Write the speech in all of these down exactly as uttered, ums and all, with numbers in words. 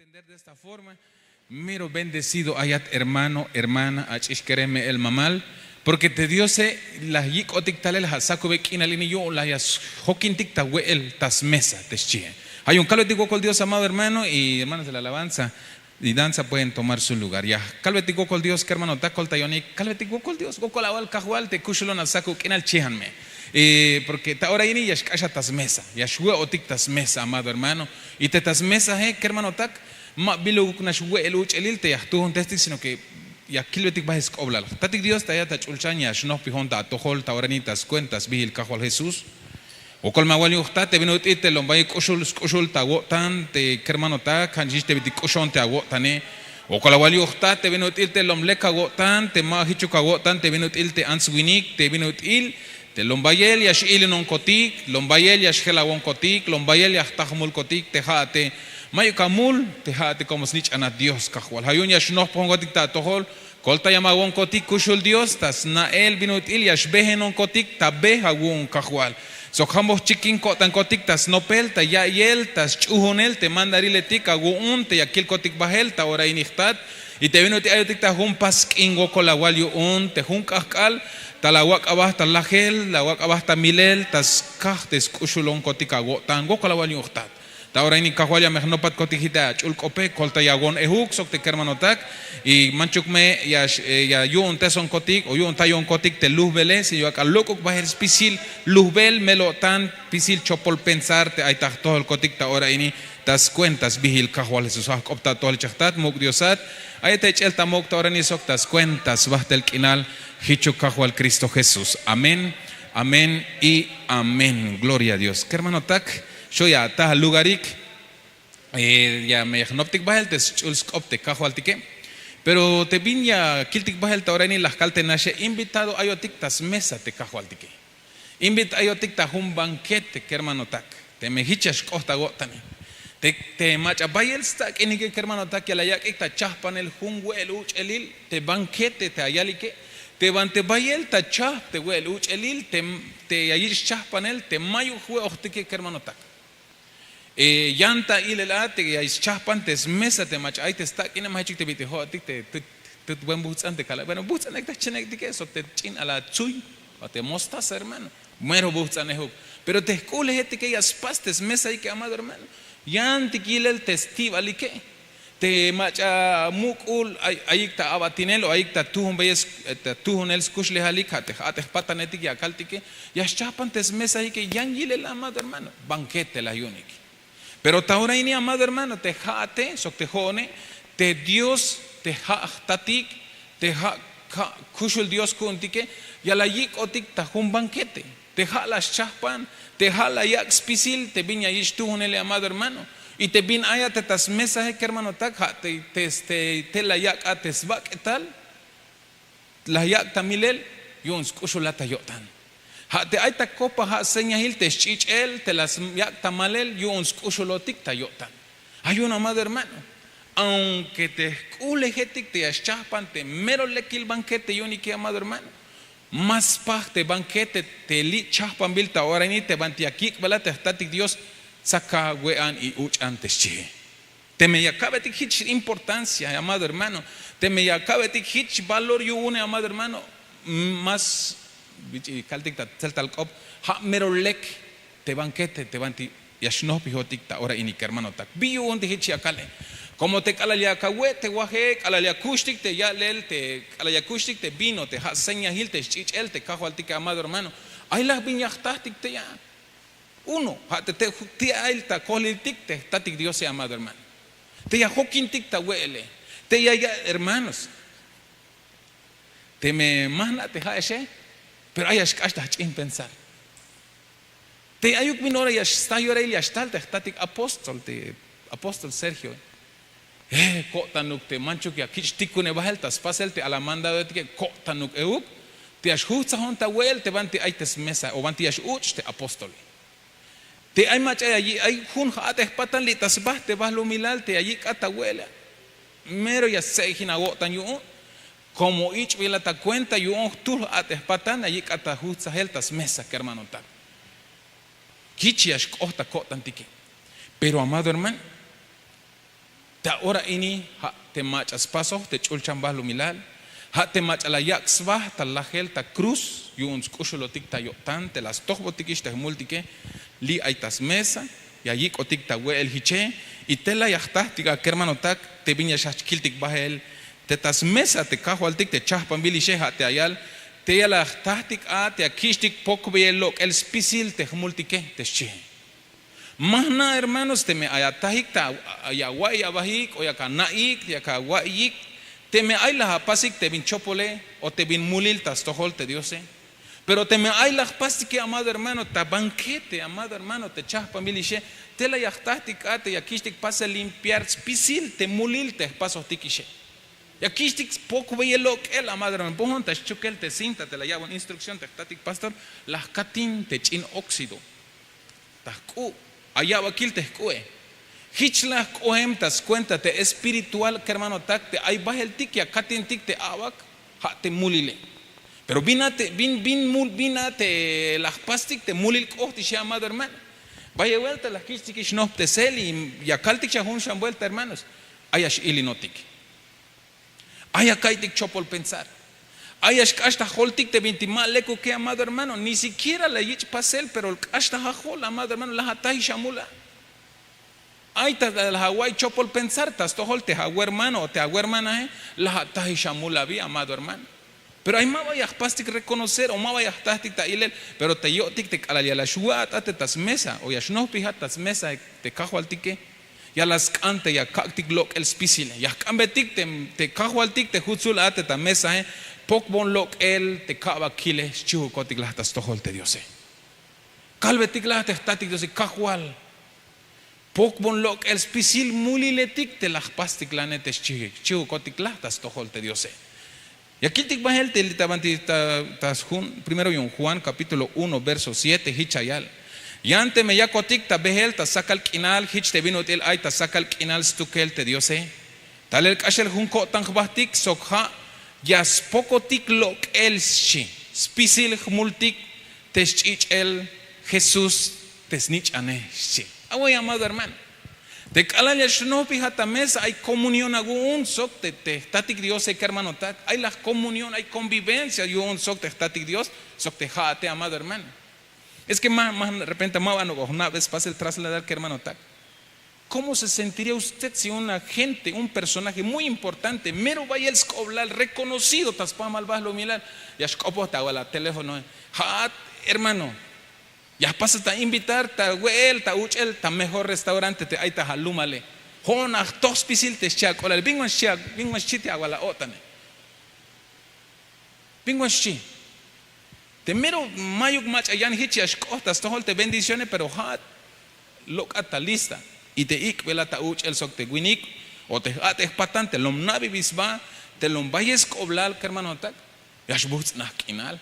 Entender de esta forma. Mero bendecido ayat, hermano, hermana, ach'ix kere, me'el, mamal. Porque te diose la yik'otik talel, ja' sakube k'inal ini yu'un la ya jokintik ta we'el ta smesa te xchihe. Ja' yu'un kalbetik wokol dios, amado hermano y hermanas de la alabanza y danza pueden tomar su lugar. Ya kalbetik wokol dios kermanotak, koltayonik kalbetik wokol dios, wokol awal kajwal te kuxulon asakub k'inal, chihan me. Porque ta ora ini ya xk'axaj ta smesa, ya xwe'otik ta smesa, amado hermano. Y te ta smesahe kermanotak, ma biluk nax we'el uch'elil te ya jtujuntestik, sino ke ya kilbetik bahel sk'oblal. Jtatik dios te ayat ach'ulchan ya xnojpijon ta atojol ta ora ini ta skuenta sbihil kajwal jesús. Wokol me awal yu'un jta te bin ut'il te lom bayel k'uxul sk'uxul ta awo'tan te kermanotak, ja' nix te bintik k'uxon te awo'tane. Wokol awal yu'un jta te bin ut'il te lom lek awo'tan te ma jichuk awo'tan te bin ut'il te ants winik, te bin ut'il te lom bayel ya x'ilinonkotik, lom bayel ya xjelawonkotik, lom bayel ya jta jmulkotik te ja'ate mayuk amul, te ja'ate komo snich'anat dios kajwal. Ja' yu'un ya xnojpojonkotik ta atojol. Koltayamawonkotik kuxul dios ta sna'el bin ut'il ya xbejenonkotik ta be awu'un kajwal. Sok jamboj chikin ko'tankotik ta snopel, ta ya'iyel, ta sch'uhunel te mandariletik awu'un te ya kilkotik bahel ta ora ini jtat. Y te bin ut'il ayotik ta jun pas k'in wokol awal yu'un te jun k'ahk'al, ta la awak' aba ta lajel, la awak' aba ta milel ta skaj te sk'uxulonkotik awo'tan, wokol awal yu'un jtat. Ta ora ini kajwal ya me jnopatkotik hit ach'ul k'ope, koltayawon ehuk sok te kermanotak. Y manchuk me ya yu'untesonkotik o yu'untayonkotik te lujbele, sino ya ak'a lok'uk bahel spisil lujbel, mel o'tan spisil chopol pensar te ay ta jtojolkotik ta ora ini ta skuenta sbihil kajwal jesús. Ja' jk'op ta atojol ichaj jtat, muk' diosat, ayat ta ich'el ta muk' ta ora ini sok ta skuenta sbahtel k'inal, jichuk kajwal kristo jesús. Amén. Amén y amén. Gloria a dios kermanotak. Xo' ya ataj alugarik. Ya me jnoptik bahel te sch'ul sk'op te kajwaltike. Pero te bin ya kiltik bahel ta ora ini la jkal te naxe, invitado ayotik ta smesa te kajwaltike. Invitado ayotik ta jun banquete kermanotak. Teme hich ya xk'oht awo'tane, te mach'a bayel stak'inike kermanotak ya la yak'ik ta chahpanel jun we'el uch'elil te banquete te ayalike. Te ban te bayel ta chahp te we'el uch'elil te ya yich' schahpanel te mayuk jwe'ojtike kermanotak. Yan ta ilel a te ya schahpan te smesa te mach'a ay te stak'ine, ma jichuk te bit'il ho'otik te tüt buen buhts'an te kala, bueno, buhts'anek ta chenek'tike sok te ch'in ala tsuy o te mostaza hermano, mero buhts'anejuk. Pero te jk'uhlejetike ya spas te smesahike amado hermano, yantik yilel te sti'balike. Te mach'a muk'ul ayik ta abatinel o ayik ta tujunbeyel, ta tujunel skuxlejalik ja' te j'at'ej patanetik ya kaltike, ya schahpan te smesahike yan yilel amado hermano, banquete la yu'unik. Pero ta ora ini amado hermano te ja'ate sok te jo'one, te dios te ja' jtatik, te ja' kuxul dios ku'untike, ya la yik'otik ta jun banquete. Te ja' la schahpan, te ja' la yak' spisil te bin ya yich' tujunele amado hermano. Y te bin ay a te ta smesaje kermanotak ja' te la yak' a te sbak'etal, la yak' ta milel yu'un sk'uxulat ta yo'tan. Ja' te ay ta kopa ja' señahil te sch'ich'el te la yak' ta malel yu'un sk'uxulotik ta yo'tan. Ay yu'un amado hermano, aunke te jk'uhlejetik te ya schahpan te mero lekil banquete yu'unike amado hermano, ma spaj te banquete te li' chahpanbil ta ora ini te banti ya kik'belat te jtatik dios. Tsaka we'an y uch'an te xchihe. Teme ya ka'betik hich importancia amado hermano, teme ya ka'betik hich valor yu'une amado hermano, ma sbich'i kaltik ta tzeltal k'op, ja' mero lek te banquete te banti ya xnojpijotik ta ora ini kermanotak. Bi yu'un te hich ya kale? Komo te k'alal ya kawe' te waje, k'alal ya kuxtik te ya'lel, te k'alal ya kuxtik te vino te ja' señahil te sch'ich'el te kajwaltike amado hermano, ay laj bin ya jtajtik te ya. Uno ja' te te' ay ta kohliltik te jtatik diose amado hermano, te ya jokintik ta we'ele, te ya ya' hermanos, teme ma jna' te ja'exe, pero ay ya xk'ax ta jch'in pensar. Te ayuk bin ora ya sta yorahil ya xtal te jtatik apóstol te apóstol sergio. Ko'tanuk te manchuk ya kich' tikune bahel ta spasel te ala mandadoetike, ko'tanuk euk te ya xjuhtzajon ta we'el te banti ay te smesa o banti ya x'uch' te apóstole. Te ay mach'a ya ay jun j'at'ej patan li' ta sba te bahlumilal te ya yik'at ta we'ele, mero ya stse'ejin awo'tan yu'un. Komo ich'bilat ta kuenta yu'un jtuhl j'at'ej patan ya yik'at ta juhtsajel ta smesa kermanotak. Kich ya xk'oht ta ko'tantike. Pero amado hermano, Ta ora ini ha te mach'a spasoj te ch'ulchan bahlumilal, ha te mach'a la yak' sba ta lajel ta kruz yu'un sk'uxulotik ta yo'tan te la stojbotikix te jmultike. Li' ay ta smesa, ya yik'otik ta we'el hiche. Y tela ya jtajtik a kermanotak te bin ya xjajch kiltik bahel te ta smesa te kajwaltik te chajpanb'ilixe, ha te ayal te ya la jtajtik a te ya kich'tik pokbeyel lok'el spisil te jmultike te xchi. Ma jna' hermanos teme ay atajik ta ya awa'iy abahik o yak ana'iyik yak awa'iyik, teme ay la apasik te bin chopole o te bin mulil ta stojol te diose. Pero teme ay la jpastike amado hermano ta banquete amado hermano te chajpanb'ilixe, tela ya jtajtik a te ya kich'tik pasel limpiar spisil te mulil te jpasojtikixe. Ya kich'tik pokbeyel lok'el amado hermano, bojon ta xchukel te cinta te la ya'bon instrucción te jtatik pastor, la jkatin te ch'in óxido ta jk'u', ay ya'bakil te jk'u'e. Hich la jk'ohem ta skuenta te espiritual kermanotak te ay baheltik ya katintik te a'bak, ha te mulile. Pero bin a te bin bin mul bin a te la jpastik te mulil k'oht ix ya amado hermano. Bayel buelta la jkich'tikix nohptesel y ya kaltik xa jun xan buelta hermanos, ay ya x'ilinotik. Ay ya ka'iytik chopol pensar. Ay ya xk'ax ta joltik te bintik ma lekuke amado hermano, ni sikiera la yich' pasel pero k'ax ta ajol amado hermano la atajix amul a. Ay ta la awa'iy chopol pensar ta stojol te awermano o te awermanahe, la atajix amul abi amado hermano. Pero ay ma ba ya jpastik rekonocer o ma ba ya jtajtik ta ilel. Pero te yo'tik te k'alal ya la xwe'at a te ta smesa o ya xnohpijat ta smesa te kajwaltike, ya la sk'an te ya kak'tik lok'el spisile ya jk'ambetik te kajwaltik te jutsul a te ta mesae. Pokbon lok'el te ka'bakile xchihukotik laj ta stojol te diose. Kalbetik laj te jtatik diose kajwal, pokbon lok'el spisil muliletik te la jpastik lane te xchihukotik laj ta stojol te diose. Ya kiltik bahel te li' ta banti ta sjun primero yu'un juan kapítulo uno verso siete hich ya yal. Yan teme yakotik ta behel ta sakal k'inal hich te bin ut'il ay ta sakal k'inal stukel te diose. Talel k'axel jun ko'tan jbahtik sok ha' ya spokotik lok'el xchi, spisil jmultik te sch'ich'el jesús te snich'ane xchi. Away amado hermano, te k'alal ya xnohpijat ta mesa ay komunión awu'un sok te jtatik diose kermanotak, ay la jkomunión ay konvivencia yu'un sok te jtatik dios sok te ha'ate amado hermano. Es ke ma ma repente ma ba nok'o jna'be spasel trasladar kermanotak. Kómo se sentiría usted si un agente un personaje muy importante mero bayel sk'oblal rekonocido ta spamal bahlumilal, ya xk'opoj ta awal a teléfonoe, ha'at hermano, ya jpasat ta invitar ta we'el ta uch'el ta mejor restaurante te ay ta alumale. Ho'on a jtoj spisil te xchi ak'olale bin wan xchi te awal a o'tane? Bin wan xchi? Te mero mayuk mach'a yan hich ya xk'oht ta stojol te bendicione pero ha'at lok'at ta lista. Y te ik'belat ta uch'el sok te winik o te j'at'ej patan te lom na'bibil sba, te lom bayel sk'oblal kermanotak, ya xbuhtz'naj k'inal.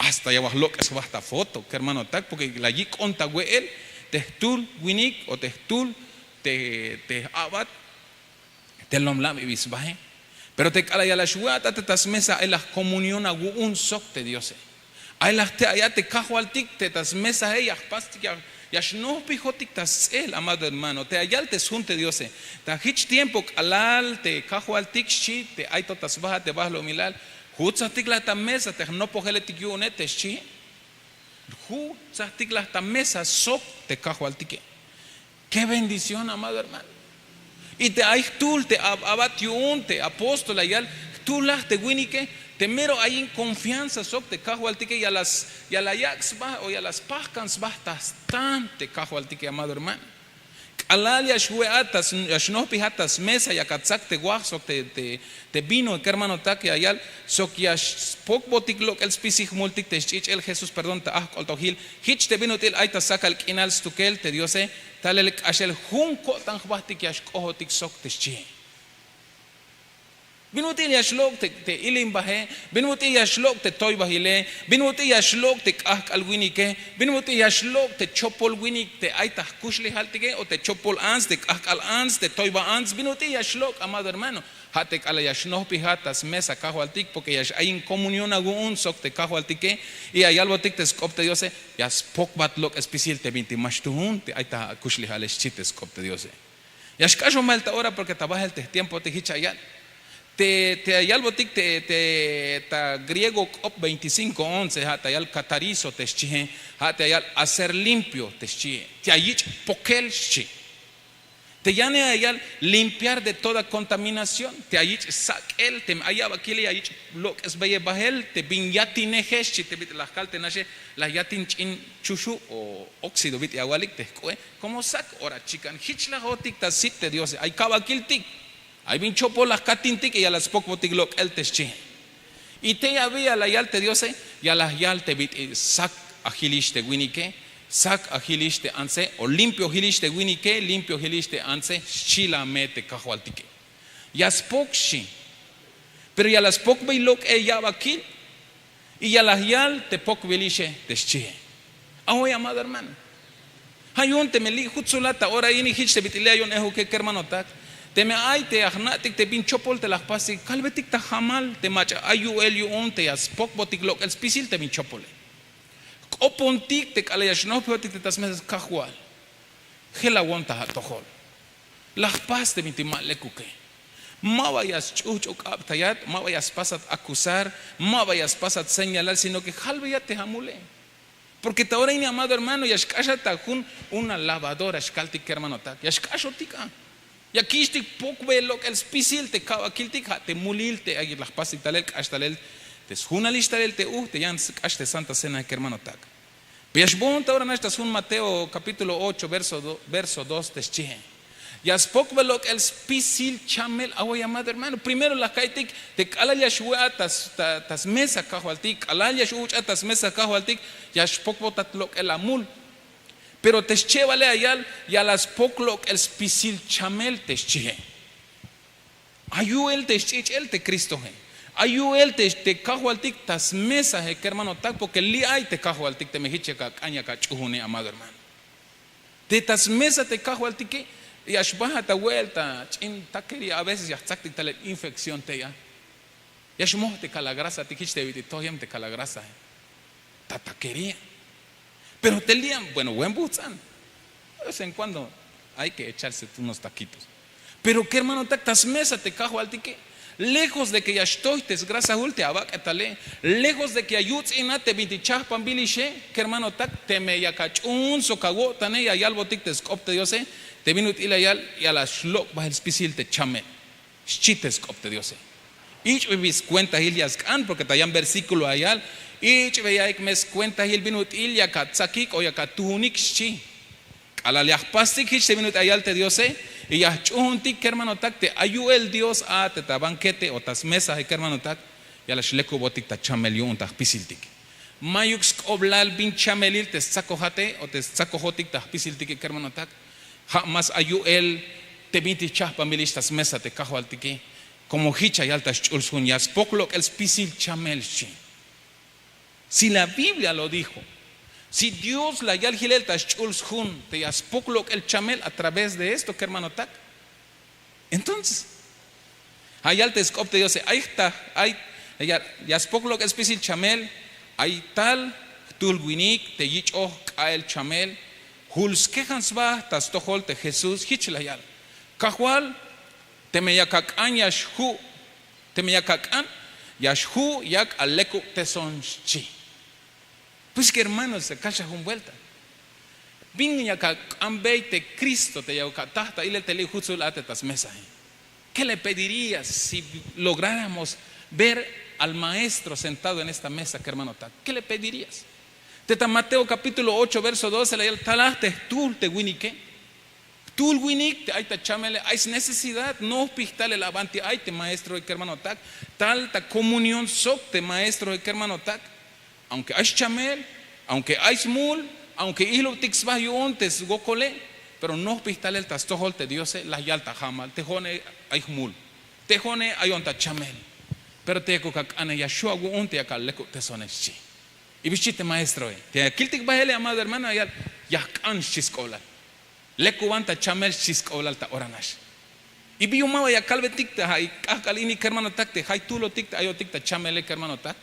Hasta ya waj lok'es jba ta foto kermanotak porke la yik'on ta we'el te jtul winik o te jtul te j'abat te lom labibil sbahe. Pero te k'alal ya la xwe'at a te ta smesa ay la jkomunión awu'un sok te diose. Ay la jte' ayat te kajwaltik te ta smesahe ya jpastik ya xnohpijotik ta sts'el amado hermano te ya yal te sjun te diose. Ta hich tiempo k'alal te kajwaltik xchi te ay to ta sbaha te bahlumilal, jutzajtik la ta mesa te jnopojeletik yu'une te xchi. Jutzajtik la ta mesa sok te kajwaltike. Ke bendición amado hermano. Y te ay jtuhl te abat yu'un te apóstol la yal, jtuhlaj te winike te mero ayin konfianza sok te kajwaltike ya la yak' sba o ya la spahkan sba ta stan te kajwaltike amado hermano. K'alal ya xwe'at ya xnohpijat ta smesa yak atsak te waj sok te vino kermanotak ya yal, sok ya spokbotik lok'el spisil jmultik te sch'ich'el jesús perdón ta ahk'oltojil. Hich te bin ut'il ay ta sakal k'inal stukel te diose, talel k'axel jun ko'tan jbahtik ya xk'ohotik sok te xchihe. Bin ut'il ya xlok' te ilimbahe? Bin ut'il ya xlok' te toybahile? Bin ut'il ya xlok' te k'ahk'al winike? Bin ut'il ya xlok' te chopol winik te ay ta jkuxlejaltike o te chopol ants te k'ahk'al ants te toyba ants bin ut'il ya xlok' amado hermano? Ha te k'alal ya xnohpijat ta smesa kajwaltik porke ya x'ayin komunión awu'un sok te kajwaltike. Y ya yalbotik te sk'op te diose, ya spokbat lok'el spisil te bintik ma xtuhun te ay ta akuxlejale xchi te sk'op te diose. Ya xk'axon bahel ta ora porke ta bahel te jtiempotik jich ayal. Te ayalbotik te ta griego k'op veinticinko once ha' ta yal katarizo te xchihe. Ha' te ayal hacer limpio te xchihe, te ayich' pokel xchi. Te yane ayal limpiar de toda kontaminación, te ayich' sak'el teme ay ya'bakile ya yich' lok'esbeye bahel te bin yatineje xchi te bit'il la jkal te naxe, la yatin ch'in chuxu' o óxido bit'il awalik te jk'ohe. Komo sak ora chikan jich la jotik ta sip te diose ay ka'bakiltik. Ay bin chopol la jkatintik y ya la spokbotik lok'el te xchihe. Y tey abi ya la yal te diose, ya la yal te bit'il sak ajilix te winike, sak ajilix te antze o limpio jilix te winike, limpio jilix te antze xchi la me te kajwaltike. Ya spok xchi. Pero ya la spokbey lok'e ya'bakil y ya la yal te pokbelixe te xchihe. Awoy amado hermano, ha yu'un teme li' jutsulat ta ora ini jich te bit'il li' ayon ejuke kermanotak, teme ay te ya jna'tik te bin chopol te la jpastik kalbetik ta jamal te mach'a ay yu'el yu'un te ya spokbotik lok'el spisil te bin chopole. K'opontik te k'alal ya xnojpijotik te ta smesa, kajwal, jelawon ta atojol. La jpas te bintik ma lekuke. Ma ba ya sch'uhch'ok'abtayat, ma ba ya spasat akusar, ma ba ya spasat señalal sino ke jalbeyat te amule. Porke ta ora ini amado hermano ya xk'axat ta jun una lavadora xkaltik kermanotak ya xk'axotik a. Ya kich'tik pokbey lok'el spisil te ka'bakiltik ha' te mulil te ay la jpastik talel k'ax talel te sjunalix talel te uj te yan k'ax te santa cena kermanotak. Pero ya xbohon ta ora nax ta sjun mateo kapítulo ocho verso dos te xchihe. Ya spokbey lok'el spisil chamel awoy amado hermano primero la ka'iytik te k'alal ya xwe'at ta smesa kajwaltik k'alal ya x'uch'at ta smesa kajwaltik, ya xpokbotat lok'el amul. Pero te xchebale ayal ya la spok lok'el spisil chamel te xchihe. Ay yu'el te xch'ich'el te kristohe. Ay yu'el te kajwaltik ta smesahe kermanotak porke li' ay te kajwaltik teme hich yak ak'an yak ach'uhune amado hermano. Te ta smesa te kajwaltike ya xbahat awe'el ta ch'in takería a veces ya jtzaktik talel infekción tey a. Ya xmohtik a la grasatik hich te bit'il tojem te kal la grasahe. Ta takería. Pero te li'an bueno buen buhtz'an. De vez en kuando hay ke echarse unos takitos. Pero kermanotak ta smesa te kajwaltike, lejos de ke ya xtoy te sgrasahul te abak'etale, lejos de ke ya yuts'inat te bintik chahpanbilixe, kermanotak teme yak ach'uhun sok awo'tane ya yalbotik te sk'op te diose, te bin ut'il la yal ya la xlok' bahel spisil te chamel. Xchi te sk'op te diose. Ich'be bi skuentahil ya sk'an porke ta yan versíkulo ayal, ich'be yaik me skuentahil bin ut'il yak atsakik o yak atuhunik xchi. K'alal ya jpastik hich te bin ut'il ayal te diose, y ya jch'uhuntik kermanotak te ay yu'el dios a te ta bankete o ta smesahe kermanotak, ya la xlekubotik ta chamel yu'un ta jpisiltik. Mayuk sk'oblal bin chamelil te stsakojate o te stsakojotik ta jpisiltike kermanotak. Ha' más ay yu'el te bintik chahpanbilix ta smesa te kajwaltike. Komo hich ya yal ta sch'ul sjun ya spok lok'el spisil chamel xchi. Si la biblia lo dijo, si dios la yal hilel ta sch'ul sjun te ya spok lok'el chamel a través de esto kermanotak. Entonces, ha yal te sk'op te diose ay jta ay ya spok lok'el spisil chamel. Ay tal jtuhl winik te yich'oj k'a'el chamel, jul skejan sba ta stojol te jesús hich la yal, kajwal, teme yak ak'an ya xju', teme yak ak'an ya xju' yak alekubteson xchi. Pues kermanos ya kal xa jun buelta, bin yak ak'anbey te kristo te yak ataj ta ilel te li' jutsul a te ta smesahe? Ke le pedirías si lográramos ver al maestro sentado en esta mesa kermanotak? Ke le pedirías? Te ta mateo kapítulo ocho verso doce la yal talaj te jtuhl te winike. Jtuhl winik te ay ta chamele ay snecesidad nojpij talel a banti ay te maestrohe kermanotak. Tal ta komunión sok te maestrohe kermanotak. Aunke ay schamel, aunke ay smul, aunke ihlubtik sba yu'un te swokole, pero nojpij talel ta stojol te diose la yal ta jamal te jo'one ay jmul, te jo'one ayon ta chamel. Pero te yakuk ak'ane ya xhu' awu'un te yak alekubtesone xchi. Y bi xchi te maestrohe te ya kiltik bahele amado hermano ya yal, ya jk'an xchi sk'oblal. Lekuban ta chamel xchi sk'oblal ta ora nax. Y bi yu'un ma ba ya kalbetik te ha' k'ahk'al ini kermanotak te jay tulotik te ayotik ta chamele kermanotak.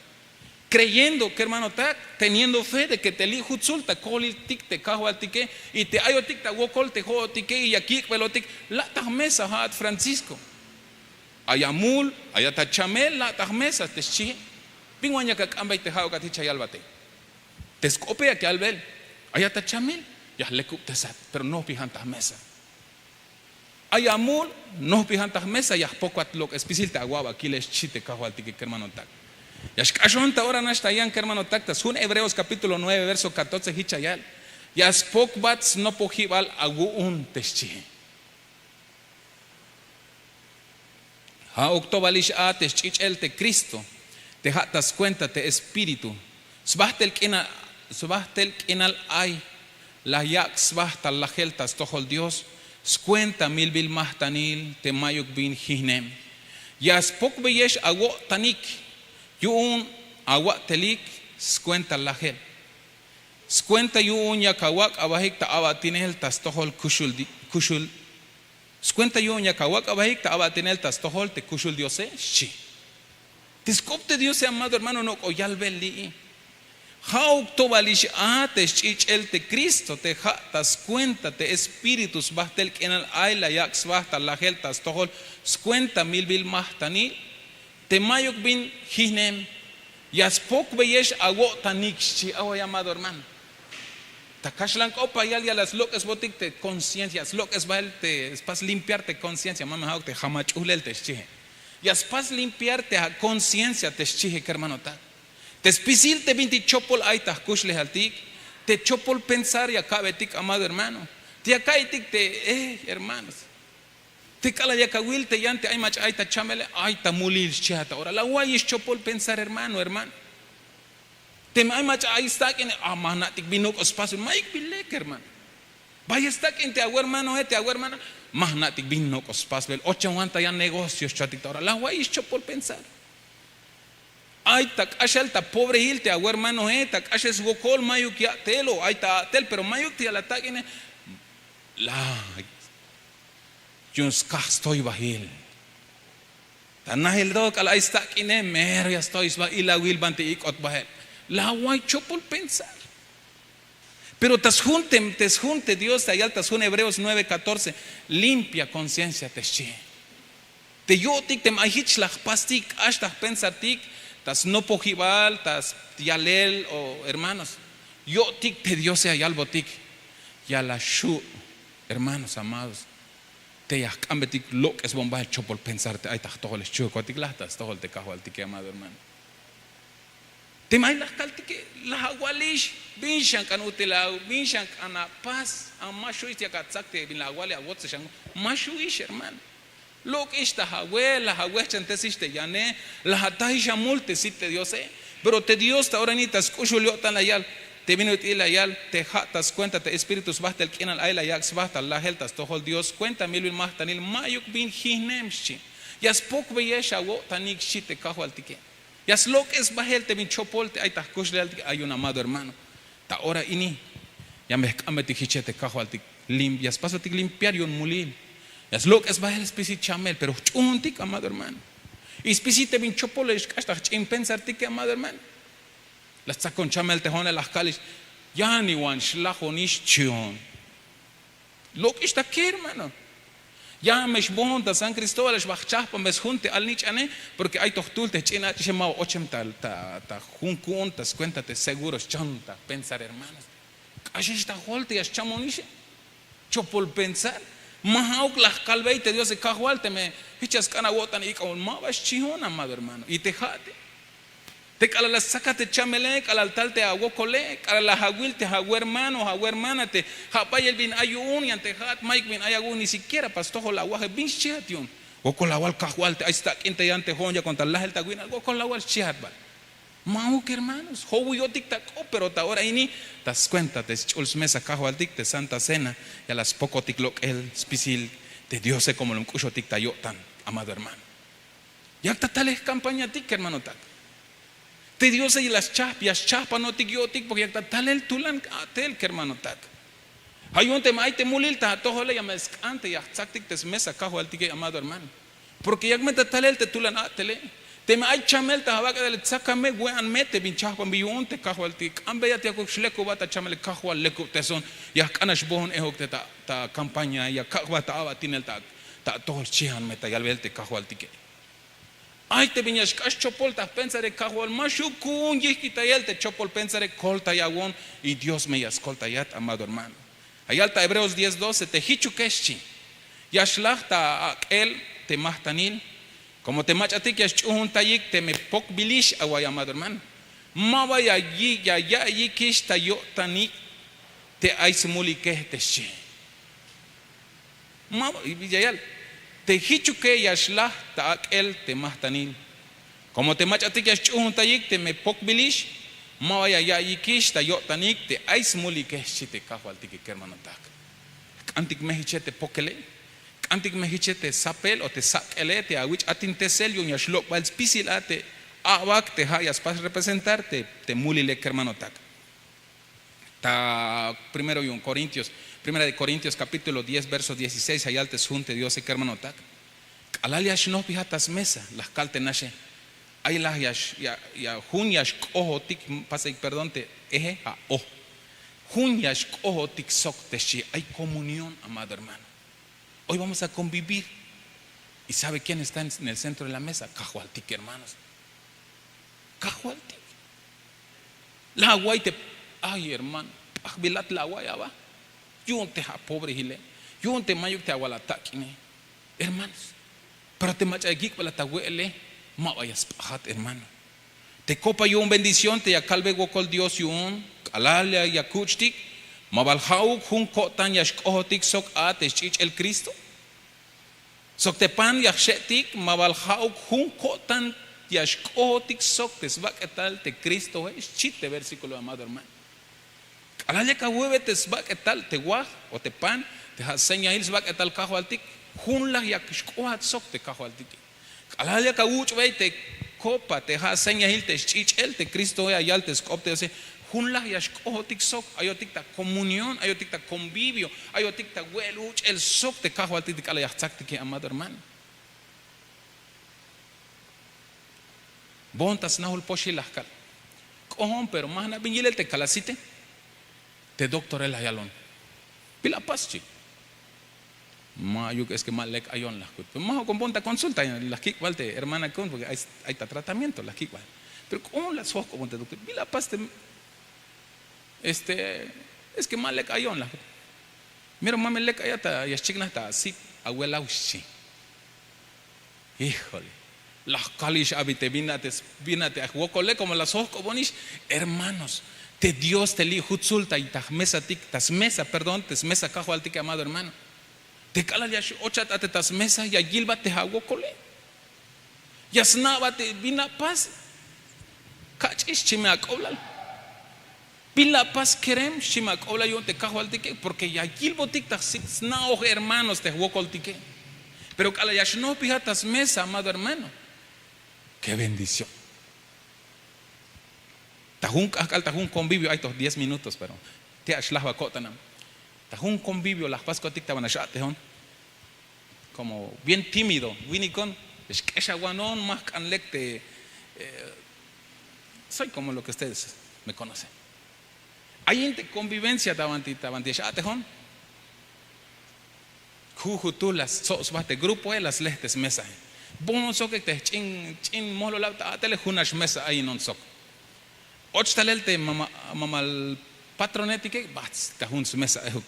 Kreyendo kermanotak, teniendo fe de ke te li' jutsul ta koliltik te kajwaltike, y te ayotik ta wokol te jo'otike y ya kik'belotik. La' ta jmesa ha'at Francisco, ay amul, ay a ta chamel la' ta jmesa te xchihe. Bin wan yak ak'ambey te ja'ukat hich ya yalbate? Te sk'ope yak yalbel, ay a ta chamel, ya jlekubtesat, pero nojbijan ta jmesa. Ay amul, nojbijan ta jmesa, ya jpokwat lok'es spisil te awa'bakile xchi te kajwaltike kermanotak. Ya xk'axon ta ora nax ta yan kermanotak ta sjun Hebreos kapítulo nueve verso katorce hich ya yal: ya spokbat snopojibal awu'un te xchihe. Ja'uk to balix a te sch'ich'el te Kristo, te ja' ta skuenta te Espíritu. Sbajtel k'inal, sbajtel k'inal ay la yak' sba ta lajel ta stojol Dios skuenta milbil majtanil te ma'yuk bin jijnem. Ya spokbeyex awo'tanik yu'un awa'telik skuenta lajel, skuenta yu'un yak awak' abahik ta a'batinel ta stojol kuxul di- kuxul skuenta yu'un yak awak' abahik ta a'batinel ta stojol te kuxul Diose, xchi. Te sk'op te Diose, amado hermano, nok'o yalbel li'i. Ja'uk to balix a te sch'ich'el te Kristo, te ja' ta skuenta te Espíritu, sbajtel k'inal ay la yak' sba ta lajel ta stojol skuenta milbil majtanil te ma'yuk bin jijnem. Ya spokbeyex awo'tanik, xchi. Away, amado hermano, ta kaxlan k'op ya yal, ya la slok'esbotik te conciencia, slok'es bahel te spas limpiar te conciencia, ma me ja'uk te ja' mach'uhlel te xchihe. Ya spas limpiar te aconciencia te xchihe kermanotak. Te spisil te bintik chopol ay ta jkuxlejaltik, te chopol pensar ya ka'betik, amado hermano. Te ya ka'iytik te, eh, hermanos, te k'alal yak awil te yan te ay mach'a ay ta chamele, ay ta mulil, xchihat ta ora. La awa'iyix chopol pensar, hermano, hermano. Teme ay mach'a ay stak'ine, a, ma jna'tik bin nok'o spasbel, ma'yuk bin lek, hermano. Bayel stak'in te awermanoe, te awermana, ma jna'tik bin nok'o spasbel. Ochan wan ta yan negocio, xchotik ta ora. La awa'iyix chopol pensar. Ay ta k'axel ta pobrehil te awermanoe, ta k'axel swokol, ma'yuk ya'tel o ay ta a'tel, pero ma'yuk te ya la tak'ine. La yu'un skaj stoybahil. Ta najel to k'alal ay stak'ine, mero ya stoy sba, ilawil banti ik'ot bahel. La awa'iy chopol pensar. Pero ta sjun te, te sjun te Dios ta yal ta sjun Hebreos nueve catorce: limpia conciencia, te xchihe. Te yo'tik teme ay jich la jpastik, k'ax ta jpensartik ta snopojibal, ta yalel, o hermanos, yo'tik te Diose ya yalbotik, ya la xju', hermanos amados, te ya jk'ambetik lok'esbon bahel chopol pensar te ay ta jtojol, xchihukotik la ta stojol te kajwaltike, amado hermano. Teme ay la jkaltike, la awalix bin xan k'an ut'il a, bin xan k'an apas, a, ma xju'ix te yak atsak te bin la awal, ya awotsexan, ma xju'ix, hermano. Lok'ix ta awe, la awehchantesix te yane, la atajix amul te sit te Diose. Pero te Dios ta ora ini ta sk'uxul yo'tan la yal, te bin ut'il la yal: te ja' ta skuenta te Espíritu, sbajtel k'inal ay la yak' sba ta lajel ta stojol Dios skuenta milbil majtanil, ma'yuk bin jijnem, xchi. Ya spokbeyex awo'tanik, xchi te kajwaltike. Ya slok'es bahel te bin chopol te ay ta jkuxlejaltik. Ay yu'un, amado hermano, ta ora ini ya me jk'ambetik jiche te kajwaltik, lim- ya spasbetik limpiar yu'un mulil. Ya slok'es bahel spisil chamel, pero jch'uuntik, amado hermano. Y spisil te bin chopol ya xk'ax ta jch'in pensartike, amado hermano. La stsakon chamel te jo'one, la jkalix: ya niwan xlajonix, chion. Lok'ix ta ke, hermano. Ya me xboon ta San Cristóbal, ya xba jchajpon me sjun te alnich'ane, porque ay to jtul te jch'in ach'ixe, ma ba ochem ta, ta, ta jun ku'un ta skuenta te seguro, xchon ta pensar, hermanos. K'axix ta jol te ya xchamonixe. Chopol pensar. Ma ja'uk la jkalbey te Diose: Kajwal, teme jich ya sk'an awo'tan, ik'on. Ma ba xchion, amado hermano. Y te ja'ate, te k'alal la stsakat te chamele, k'alal tal te awokole, k'alal la awil te awermano, awermana, te ja' bayel bin ay yu'un, yan te ja'at ma'yuk bin ay awu'un, ni siquiera pa stojol awaje, bin xchihat yu'un? Wokol awal: Kajwal, te ay stak'in te yan te jo'on yakon ta lajel ta winal, wokol awal xchihat bal. Ma'uk, hermanos, jowiyotik ta k'op, pero ta ora ini, ta skuenta te sch'ul smesa kajwaltik, te Santa Cena, ya la spokotik lok'el spisil te Diose, como lum k'uxotik ta yo'tan, amado hermano. Yak ta talel jcampañatik, kermanotak. Te Diose ya la schajp, ya schajpanotik yo'tik, porque yak ta talel tulan a'tel, kermanotak. Ja' yu'un teme ay te mulil ta atojole, ya me sk'an te ya jtsaktik te smesa kajwaltike, amado hermano. Porque yak me ta talel te tulan a'tele. Teme ay chamel ta abak'etal, tzakame, we'anme te bin chahpanbil yu'un te kajwaltik. K'anbeya te yakuk xlekubat ta chamele: Kajwal, lekubteson, ya jk'an nax bohon ehuk te ta kampaña, ya kak' jba ta abatinel ta atojol, xchihan me ta yalbel te kajwaltike. Ay te bin ya xk'ax chopol ta jpensare, kajwal, ma xju' ku'un yijkitayel te chopol pensare, koltayawon, y Dios me ya skoltayat, amado hermano. Ya yal ta Hebreos diez doce: Te jichuke, xchi, ya xlaj ta ak'el te majtanil, komo te mach'atik ya xch'uhuntayik teme pokbilix, awa'iy, amado hermano, ma ba ya yi- ya ya'iyikix ta yo'tanik te ay smulike, te xchi. Ma ba ya yal: Te jichuke ya xlaj ta ak'el te majtanil, komo te mach'atik ya xch'uhuntayik teme pokbilix, ma ba ya ya'iyikix ta yo'tanik te ay smulike, xchi te kajwaltike, kermanotak. Jk'antik me jiche te pokele, jk'antik me jiche te sapel o te sak'ele, te awich' atintesel yu'un ya xlok' bael spisil a te a'bak te ja' ya spas representar te, te mulile, kermanotak. Ta primero yu'un Corintios, Primera de Corintios capítulo diez, verso dieciséis, ya yal te sjun te Diose, kermanotak: K'alal ya xnojpijat ta smesa, la jkal te naxe. Ay la ya x- ya, ya jun ya xk'ojotik, pasayik perdón te eje, a o. Jun ya xk'ojotik sok, te xchi. Ay comunión, amado hermano. Hoy vamos a convivir. ¿Y sabe quién está en el centro de la mesa? Kajwaltik, hermanos. Kajwaltik. La awa'iy te, ay hermano, p'ajbilat la awa'iy aba. Yu'un te ja' pobre jile, yu'un te mayuk te awal atak'ine, hermanos. Pero te mach'a ya yik'balat awe'ele, ma ba ya sp'ajat, hermano. Te copa yu'un bendición te ya kalbe wokol Dios yu'un, k'alal ya, ya kuch'tik, ma bal ja'uk jun ko'tan ya xk'ojotik sok a te sch'ich'el Cristo. Sok te pan ya jxe'tik, ma bal ja'uk jun ko'tan ya xk'ojotik sok te sbak'etal te Cristoe, xchi te versículo, amado hermano. K'alal yak awu'be te sbak'etal te waj o te pan, te ja' señail sbak'etal kajwaltik, junlaj yak xk'oat sok te kajwaltike. K'alal yak awuch'bey te copa, te ja' señail te sch'ich'el te Cristoe, ya yal te sk'op te Diose, junlaj ya xk'ojotik sok, ayotik ta comunión, ayotik ta convivio, ayotik ta we'el uch'el sok te kajwaltik te k'alal ya jtsaktike, amado hermano. Boon ta snajul poxil la jkal. K'ojon, pero ma jna' bin yilel te kalasite. Te doctore la yalon: ¿Bila apas? Xchi. Ma'yuk, es que ma lek ayon, la jkut. Pero ma jok'on boon ta consulta, la jkik' bal te hermana ku'un, porque ay, ay ta tratamiento, la jkik' bal. Pero k'ojon la sjojk'obon te doctor: ¿Bila apas te? Este, es que ma lek ayon, la jkut. Mero ma me lek ayat, ya xchiknaj ta asib awelaw, xchi. Híjole. La jkalix abi te bin a te, bin a te aj wokole, como la sjojk'obonix. Hermanos, te Dios te li' jutsul ta, ta jmesatik, ta smesa, perdón, te smesa kajwaltike, amado hermano. Te k'alal ya x-ochat a te ta smesa, ya yilbat te ja' wokole. Ya sna'bat te bin la apas. Kach'ix, xchi me ak'oblal. Bin la apas kerem, xchi me ak'oblal yu'un te kajwaltike, porque ya yilbotik ta jsna'oj hermanos te jwokoltike. Pero k'alal ya xnojpijat ta smesa, amado hermano, qué bendición. Ta jun k'ajk'al, ta jun convivio, ay to diez minutos, pero te' a xlajba ko'tanam. Ta jun convivio la jpaskotik ta ban a x-a'tejon. Como bien tímido winikon, xk'exawanon, ma jk'an lek te, eh, soy como lo que ustedes me conocen. Ayin te convivencia ta banti, ta banti ya x-a'tejon. Jujutul la stsob sba te grupoe, la sle te smesae. Boon sok ek te ch'in, ch'in mojlolab ta a'tele, jun nax mesa ayinon sok. Och talel te mama, mamal patronetike, bajt ta jun smesaejuk.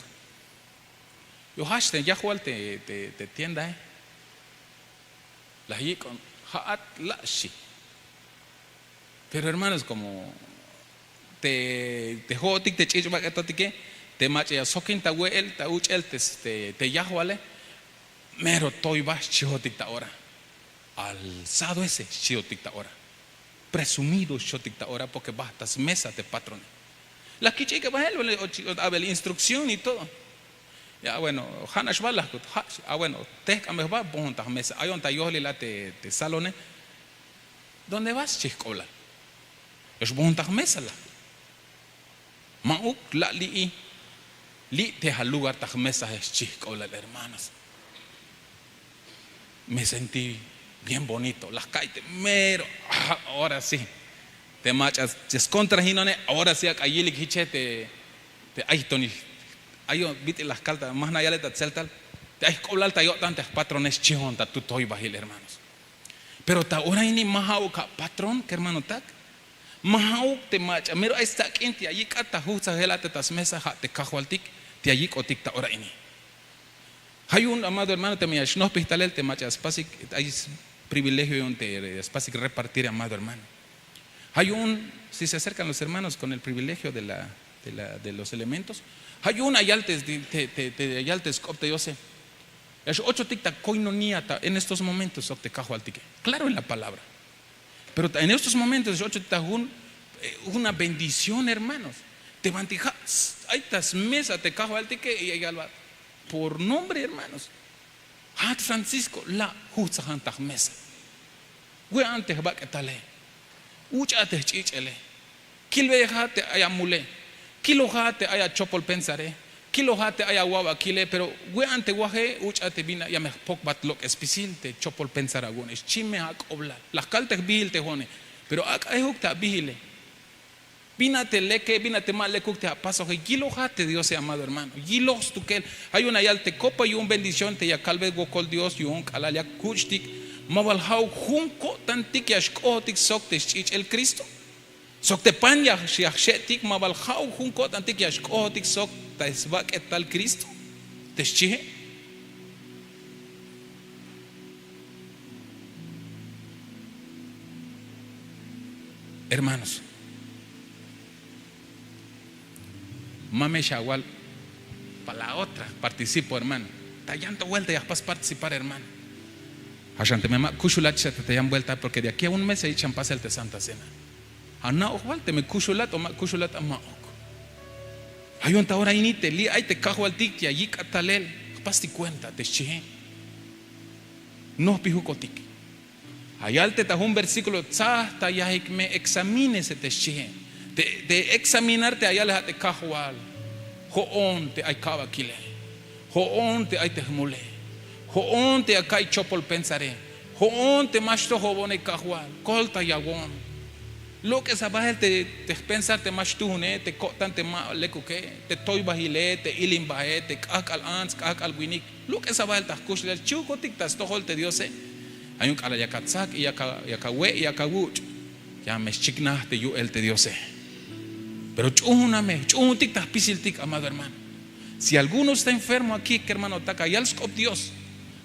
Yu'un jajch te yajwal te, te, te tiendae. La yik'on: Ja'at la', xchi. Pero hermanos, como te, te jo'otik te ch'ich' bak'etotike, te mach'a ya sjokin ta we'el, ta uch'el te, te, te yajwale, mero toy ba xchihotik ta ora. Alzado ese, xchihotik ta ora. Presumido xchihotik ta ora, porque bajt ta smesa te patrone. La kich'ik bael, abel instrucción y todo. Ya, bueno, ja' nax ba, la jkut. Ja', ah, bueno, tejk'anbe jba, boon ta jmesa. Ayon ta yojlil a te, te salone. ¿Dónde vas? Xchi jk'oblal. Ya xboon ta jmesa, la jkut. Ma'uk, la' li'i, li' te alugar ta jmesae, xchi jk'oblal, hermanos. Me sentí Bien bonito, la jka'ay te mero, ah, ahora sí. Te mach'a skontrahinone, ahora sí ak'a yilik jiche te, te ay tonil, ayon bit'il la jkal ta, ma jna' yale ta tzeltal, te ay jk'oblal ta yo'tan te jpatrone xchion ta tutoybajil, hermanos. Pero ta ora ini ma ja'uk apatrón, kermanotak. Ma ja'uk te mach'a mero ay stsak'in te ya yik'at ta jujtsajel a te ta smesa, ja' te kajwaltik te ya yik'otik ta ora ini. Ja' yu'un, amado hermano, teme ya xnojpej talel te mach'a spasik, ay privilegio yu'un te spasik repartir, amado hermano. Ja' yu'un, si se acercan los hermanos con el privilegio de la, de la, de los elementos, ja' yu'un ayal te, te, te, te ayal te sk'op te Diose. Ya x-ochotik ta koinonía ta en estos momentos sok te kajwaltike. Claro, en la palabra. Pero ta en estos momentos ya x-ochotik ta jun, eh, una bendición, hermanos. Te banti ja' ay ta smesa te kajwaltike y ya yalbat por nombre, hermanos. Ja'at Francisco, la' jujtsajan ta jmesa. We'an te jbak'etale. Uch'a te jch'ich'ele. Kilbeya te ay amule. Kiloja te ay achopol pensare. Kiloja te ay awabakile. Pero we'an te waje, uch'a te bin a ya me jpokbat lok'es spisil te chopol pensar awu'une. Xchi me ak'oblal. La jkal te jbijil te jo'one. Pero ak'a ejuk te abijile. Bin a te leke, bin a te ma lekuk te apasoje, yiloja te Diose, amado hermano. Yiloj stukel. Ja' yu'un ayal te kopa yu'un bendición te ya kalbe wokol Dios yu'un k'alal ya kuch'tik. Ma bal ja'uk jun ko'tantik ya xk'ojotik sok te xch'ich'el Cristo. Sok te pan ya, ya jxe'tik, ma bal ja'uk jun ko'tantik ya xk'ojotik sok ta sbak'etal Cristo te xchie. Hermanos, ma me xawal pa la otra participo, hermano. Ta yan to vuelta ya jpas participar, hermano. Ja' xan teme ma kuxulat xa ta yan vuelta, porque de aquí a un mes ya yich' xan pasel te Santa Cena. Ana'oj bal teme kuxulat o ma kuxulat, a ma'uk. Ja' yu'un ta ora ini te li' ay te kajwaltik ya yik'at talel, jpastik cuenta te xchie. Nojpijukotik. Ja' yal te ta jun versículo, tsaj ta yajik me, examínese te xchie. Te, te examinar te ya yale ja' te kajwal. Jo'on te ay ka'bakile. Jo'on te ay te jmule. Jo'on te ya ka'iy chopol pensare. Jo'on te ma xtojobone kajwal. Koltayawon. Lok'es a bahel te, te jpensar te ma xtujune, te ko'tan te ma lekuke, te toybajile, te ilimbaje, te k'ajk'al ants, k'ajk'al winik. Lok'es a bahel ta jkuxlejal, chi'ukotik ta stojol te Diose. Ja' yu'un k'alal yak atsak y yak a, yak awe' y yak awuch', ya me xchiknaj te yu'el te Diose. Pero ch'uuna me, ch'uuntik ta jpisiltik, amado hermano. Si alguno está enfermo aquí, kermanotak, ya yal sk'op Dios,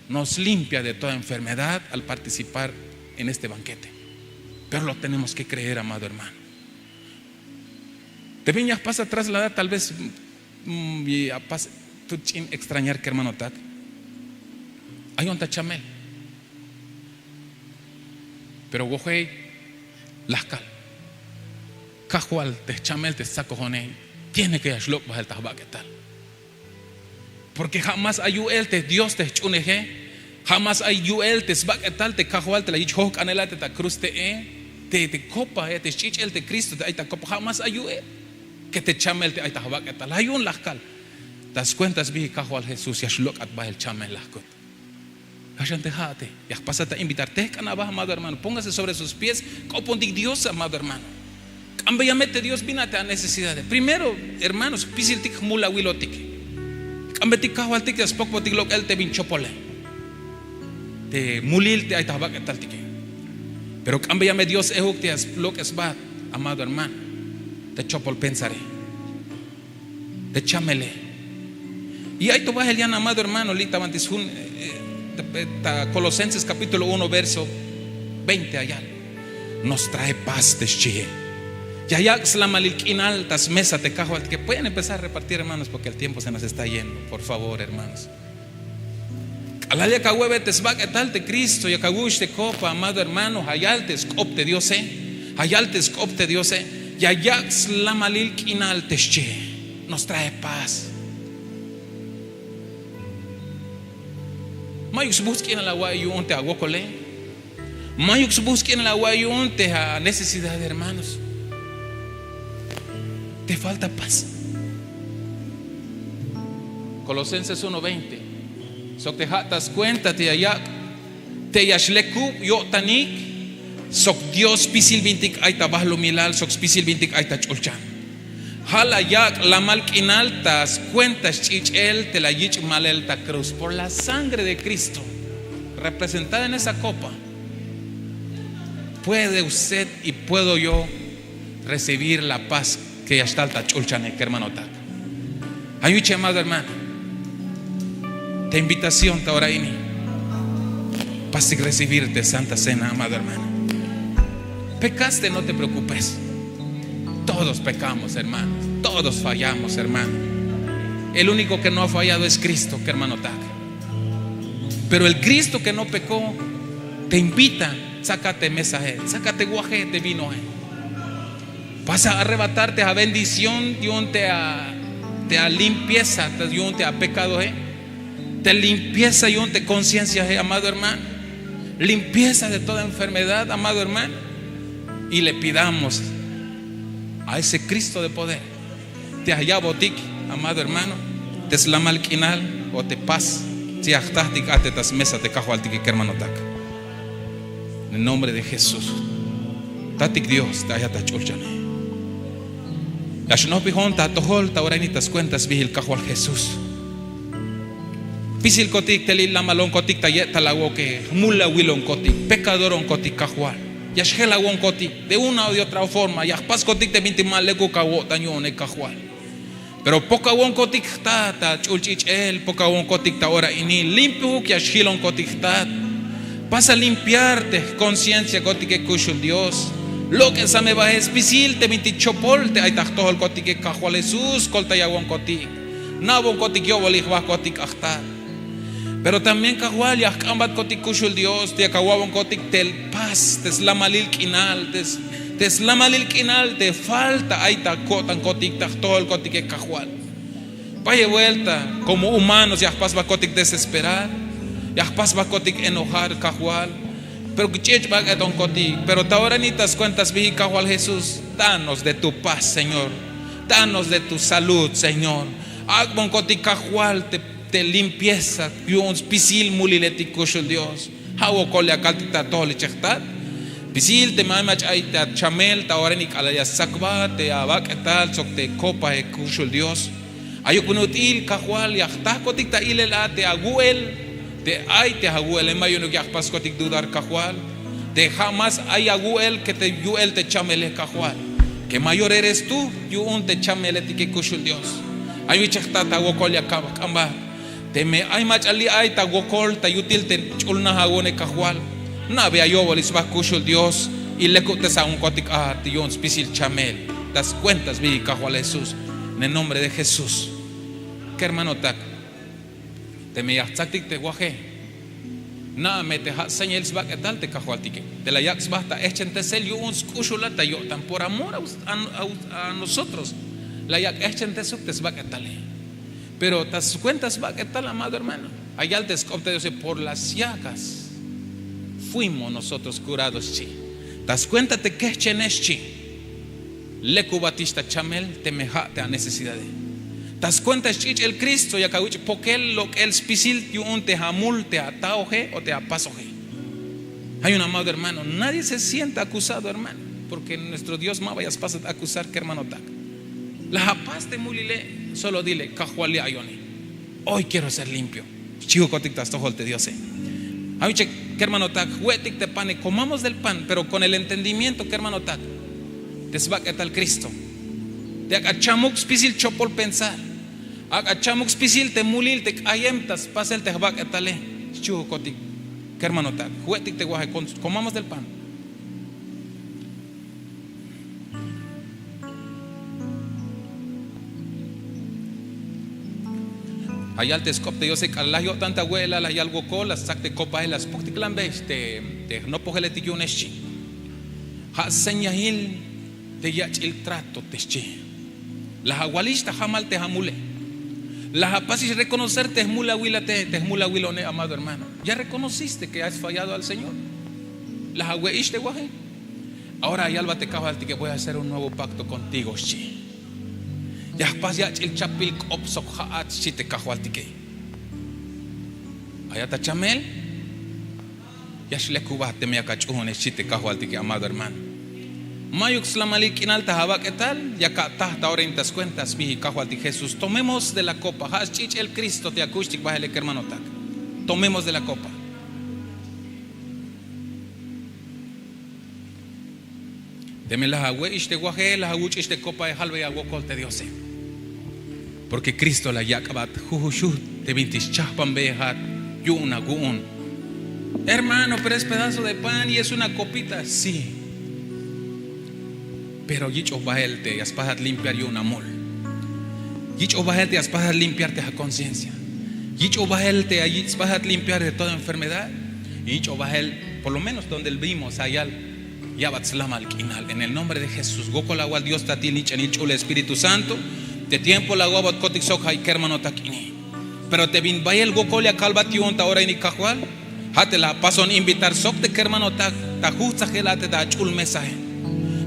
nos limpia de toda enfermedad al participar en este banquete. Pero lo tenemos que creer, amado hermano. Te bin ya jpas a trasladar, tal vez, mm, ya jpas tut ch'in extrañar, kermanotak. Ayon ta chamel. Pero wojey, la jkal. Kajwal te jchamel te stsakojone, tiene que ya xlok' bahel ta jbak'etal. Porque ja' más ay yu'el te Dios te jch'uuneje. Ja' más ay yu'el te sbak'etal te kajwal te la yich' jojk'anel a te ta cruz te'e, te, te kopae, te xch'ich'el te Cristo te ay ta kopa. Ja' más ay yu'el que te chamel te ay ta jbak'etal. Ja' yu'un la jkal. Ta skuenta sbijik kajwal Jesús ya xlok'at bahel chamel, la jkut. Ja' xan te ja'ate ya jpasat a invitar, tejk'an aba, amado hermano, póngase sobre sus pies. K'opontik Dios, amado hermano. K'ambeya me te Dios bin a te anecesidade. Primero, hermanos, jpisiltik jmul awilotik. K'ambetik kajwaltik ya spokbotik lok'el te bin chopole, te mulil te ay ta jbak'etaltike. Pero k'ambeya me Dios ejuk te ya slok'esbat, amado hermano, te chopol pensare, te chamele. Y ay to bahel yan, amado hermano, li' ta banti sjun, eh, ta, ta Colosenses capítulo uno, verso veinte, ayal: Nos trae paz, te xchie. Ya yak' slamalil k'inal ta smesa te kajwaltike. Pueden empezar a repartir, hermanos, porque el tiempo se nos está yendo. Por favor, hermanos. K'alal yak awe'be te sbak'etal te Cristo, yak awuch' te kopa, amado hermano, ja' yal te sk'op te Diose. Ja' yal te sk'op te Diose. Ya yak' slamalil k'inal, te xchie. Nos trae paz. Mayuk sbuts' k'inal awa'iy yu'un te awokole. Mayuk sbuts' k'inal awa'iy yu'un te anecesidad, hermanos. Te falta paz. Colosenses uno veinte. Sok te ja' ta skuenta te ya yak' Te ya xlekub yo'tanik sok Dios spisil bintik ay ta bahlumilal sok spisil bintik ay ta ch'ulchan. Ja' la yak' lamal k'inal ta skuenta sch'ich'el te la yich' malel ta cruz por la sangre de Cristo representada en esa copa. Puede usted y puedo yo recibir la paz que ya xtal ta ch'ulchane, kermanotak. Ay wich, amado hermano, te invitación ta ora ini. Pasik recibir te Santa Cena, amado hermano. Pecaste, no te preocupes. Todos pecamos, hermano. Todos fallamos, hermano. El único que no ha fallado es Cristo, kermanotak. Pero el Cristo que no pecó te invita, sácate mesaje, sácate guaje, te vinoje. Vas a arrebatar te bendición yu'un te a, te a limpieza yu'un te a pecado, eh. Te limpieza yu'un te conciencia, eh, amado hermano. Limpieza de toda enfermedad, amado hermano. Y le pidamos a ese Cristo de poder te ya ya'botik, amado hermano, te slamal k'inal o te paz. Si ya jtajtik a te ta smesa te Kajwaltike, kermanotak. En el nombre de Jesús. Tatik Dios, te ayat ta ch'ulchane. Ya xnojpijon ta atojol ta ora ini ta skuenta sbijil Kajwal Jesús. Spisilkotik te li' lamaloonkotik ta ye'tal awoke, jmul awilonkotik, pecadoroonkotik, Kajwal. Ya xjel awonkotik de una o de otra forma, ya jpaskotik te bintik ma lekuk awo'tan yu'une, Kajwal. Pero pok awonkotik jtat ta ch'ul ch'ich'el, pok awonkotik ta ora ini, limpiuk ya xjilonkotik jtat. Pasa limpiar te jconcienciakotike, kuxul Dios. Lok'esa me baje spisil te bintik chopol te ay ta jtojolkotike, Kajwal Jesús, koltayawonkotik. Na'bonkotik yo'bolil jbahkotik a jtat. Pero también, Kajwal, ya jk'ambatkotik, kuxul Dios, te yak awa'bonkotik te paz, te slamalil k'inal, te s- te slamalil k'inal te falta ay ta ko'tankotik, ta jtojolkotike, Kajwal. Bayel vuelta como humanos ya jpas jbahkotik desesperar, ya jpas jbahkotik enojar, Kajwal. Pero ch'ich' bak'etonkotik, pero ta ora ini ta skuenta sbijil Kajwal Jesús, danos de tu paz, Señor. Danos de tu salud, Señor. Ak'bonkotik, Kajwal, te te limpieza yu'un spisil muliletik, kuxul Dios. Ja' wokol ya kaltik ta atojol ichej jtat. Spisil teme ay mach'a ay ta chamel ta ora ini k'alal ya stsakbat te abak'etal sok te kopae, kuxul Dios. Ayuk bin ut'il, Kajwal, ya jtajkotik ta ilel a te awu'el te ay te awu'ele, ma yu'unuk ya jpaskotik dudar, Kajwal. Te ja' más ay awu'el que te yu'el te chamele, Kajwal. Que mayor eres tú yu'un te chameletike, kuxul Dios. Ay wichej ta ta wokol ya kab jk'ambat. Teme ay mach'a li' ay ta wokol ta yutil te ch'ulnaj awu'une, Kajwal, na'be ayo'bolil sba, kuxul Dios, y lekubtesawonkotik a te yu'un spisil chamel ta skuenta sbijil Kajwal Jesús. En el nombre de Jesús. Kermanotak, teme ya jtsaktik te waje, na'a me te ja' señail sbak'etal te Kajwaltike te la yak' sba ta ehchentesel yu'un sk'uxulal ta yo'tan por amor a, a- a nosotros. La yak' ehchentesuk te sbak'etale. Pero ta skuenta sbak'etal, amado hermano, la yal te sk'op te Diose: por las llagas fuimos nosotros curados, xchi. Ta skuenta te kejchene, xchi, lekubatix ta chamel teme ja' te anecesidade. Ta skuenta sch'ich'el Cristo yak awich' pokel lok'el spisil yu'un te amul te ataoje o te apasoje. Ay un amado hermano, nadie se sienta acusado, hermano, porque nuestro Dios ma ba ya spasat acusar, kermanotak. La apas te mulile, solo dile: Kajwal, ya ayone. Hoy quiero ser limpio. Xchihukotik ta stojol te Diose. Awiche, kermanotak, jwe'tik te pane, comamos del pan, pero con el entendimiento, kermanotak, te sbak'etal Cristo. Te ak'a chamuk spisil chopol pensar, ak'a chamuk spisil te mulil te k'ayem ta spasel te jbak'etale. Xchihukotik, kermanotak, jwe'tik te waje, con- comamos del pan. La yal te sk'op te Diose: k'alal la yo'tan ta we'elal, la yal wokol, la stsak te kopael, la spuktiklanbeyex te, te jnopojeletik yu'une, xchi. Ja' señail te yach'il trato te, xchi. La awalix ta jamal te amule. La apasix reconocer te jmul awilate, te jmul awilone, amado hermano. Ya reconociste que has fallado al Señor. La awe'ix te waje. Ahora ya yalbat te Kajwaltike: voy a hacer un nuevo pacto contigo, xchi. Ya jpas yach'il chapbil k'op sok ja'at, xchi te Kajwaltike. Ayat ta chamel. Ya xlekubat teme yak ach'uunej, xchi te Kajwaltike, amado hermano. Mayuk slamalil k'inal ta abak'etal, yak ataj ta ora ini ta skuenta sbijil Kajwaltik Jesús. Tomemos de la copa. Ja' sch'ich'el Cristo te akuxtik bajele, kermanotak. Tomemos de la copa. Teme la awe'ix te waje, la awuch'ix te copae, jalbeya awokol te Diose. Porque Cristo la yak'bat jujuxujt te bintik schajpanbeyejat yu'un awu'un. Hermano, pero es pedazo de pan y es una copita. Sí. Pero yich'oj bajel te ya spasat limpiar yu'un amul. Yich'oj bajel te ya spasat limpiar te aconciencia. Yich'oj bajel te ya spasat limpiar de toda enfermedad. Yich'oj bajel, por lo menos donde vivimos, ayal ya'bat slamal k'inal. En el nombre de Jesús, wokol awal Dios tatil nich'anil ch'ul Espíritu Santo. Te tiempo la awa'botkotik sok ja' kermanotak ini. Pero te bin bayel wokol ya kalbat yu'un ta ora ini Kajwal, ja' te la apason invitar sok te kermanotak ta jujtsajel a te ta ach'ul mesae.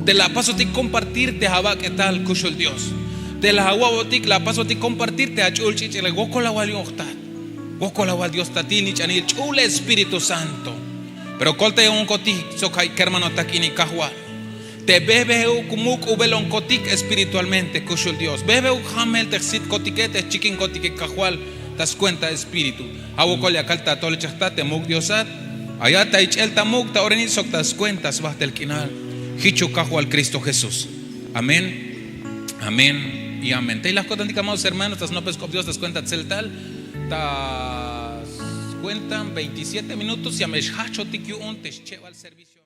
Te la apasotik compartir te abak'etal, kuxul Dios. Te la awa'botik, la apasotik compartir te ach'ul ch'ich'ele. Wokol awal yu'un jtat. Wokol awal Dios tatil nich'anil ch'ul Espíritu Santo. Pero koltayonkotik sok ja' kermanotak ini Kajwal. Te bejbejuk muk'ubelonkotik espiritualmente, kuxul Dios. Bejbejuk jamel te jsitkotike, te jchikinkotike Kajwal ta skuenta Espíritu. Ja' wokol ya kal ta atol chajtat te muk' Diosat. Ayat ta ich'el ta muk' ta ora ini sok ta skuenta sbajtel k'inal. Jichuk Kajwal Cristo Jesús. Amén. Amén y amén. Tey la jkotantik, amados hermanos, ta snopel sk'op Dios ta skuenta tseltal. Ta skuenta veintisiete minutos ya me xjajchotik yu'un te schebal servicio.